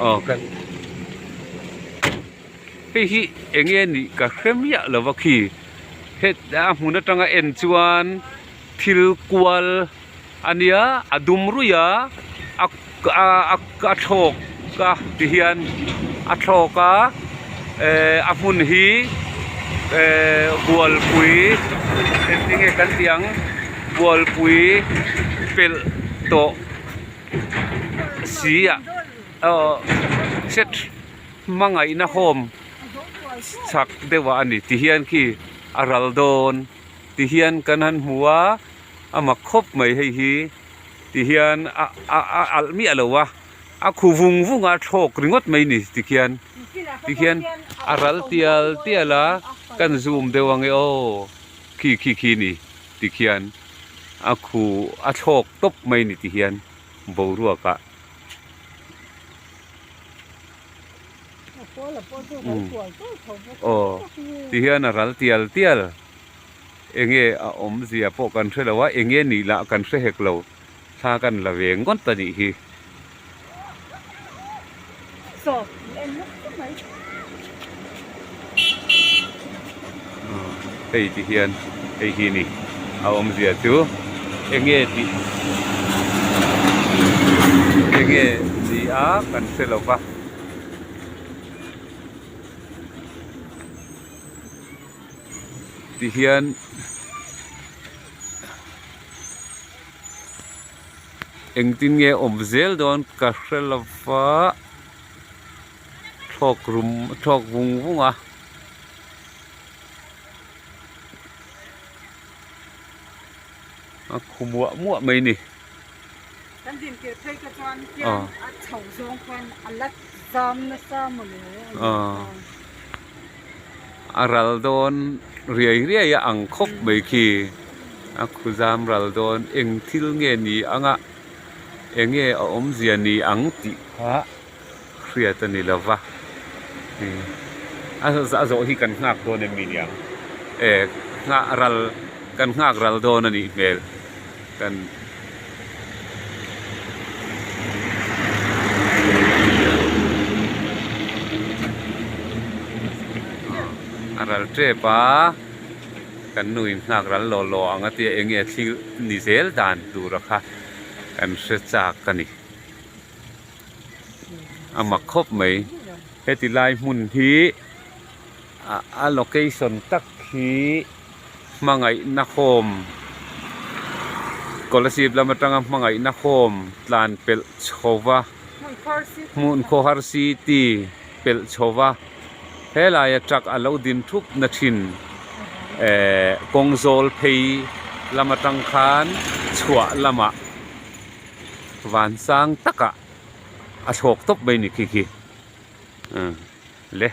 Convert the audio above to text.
Aw kan hei hi eng nge nih ka hre miah lo va khi het a hmun atanga en chuan thil kual a nia a dum ruih a a a a thlawk a ti hian a thlawk a ehh a hmun hi ehh bualpui engtin nge kan tih ang bualpui pelh tawh si ah aw set hmangaihna home chhak deuh ah a ni ti hian khi a ral dawn ti hian kan han hmu a a mak khawp mai hei hi ti hian a a a alh miah lo a a khu vung vung a thlawk ringawt mai ni ti khian ti khian a ral tial tial a kan zoom deuh ang e aw khi khi khi ni ti khian a khu a thlawk tawp mai ni ti hian boruak ah. Aw ti hian a ral tial tial enge a awmzia pawh kan hre lo a enge nih lah kan hre hek lo thla kan la ve ngawt a nih hi. Hei ti hian hei hi ni a awmzia chu enge tih enge ni a kan hre lo va. Ti hian engtin nge awm zel dawn ka hre lo va thlawk rum thlawk vung vung a. A khu muah muah mai a ni. Kan din tir phei kha chuan hian a chho zawng khan a la zam nasa mawle a ral dawn riai riai a ang khawp mai khi a khu zam ral dawn eng thil nge ni anga eng nge a awmzia ni ang tih kha hriat a ni lo va a zawh hi kan nghak dawn em mi niang e nghah ral kan nghak ral dawn a nih hmel kan a ral tep a kan nu in nghak ral law law ang a tia eng nge thil ni zel dan tur a kha kan hre chak a ni. A mak khawp mai heti lai hmun hi a location tak hi hmangaihna home Kolasib lam atanga hmangaihna home tlan pelh chho va hmun khawhar city pelh chho va helaia truck a lo din thup na thin ehh kawng zawl phei lam atang khan chhuah lamah. Vansang takah a thlawk tawp mai ni khi khi le.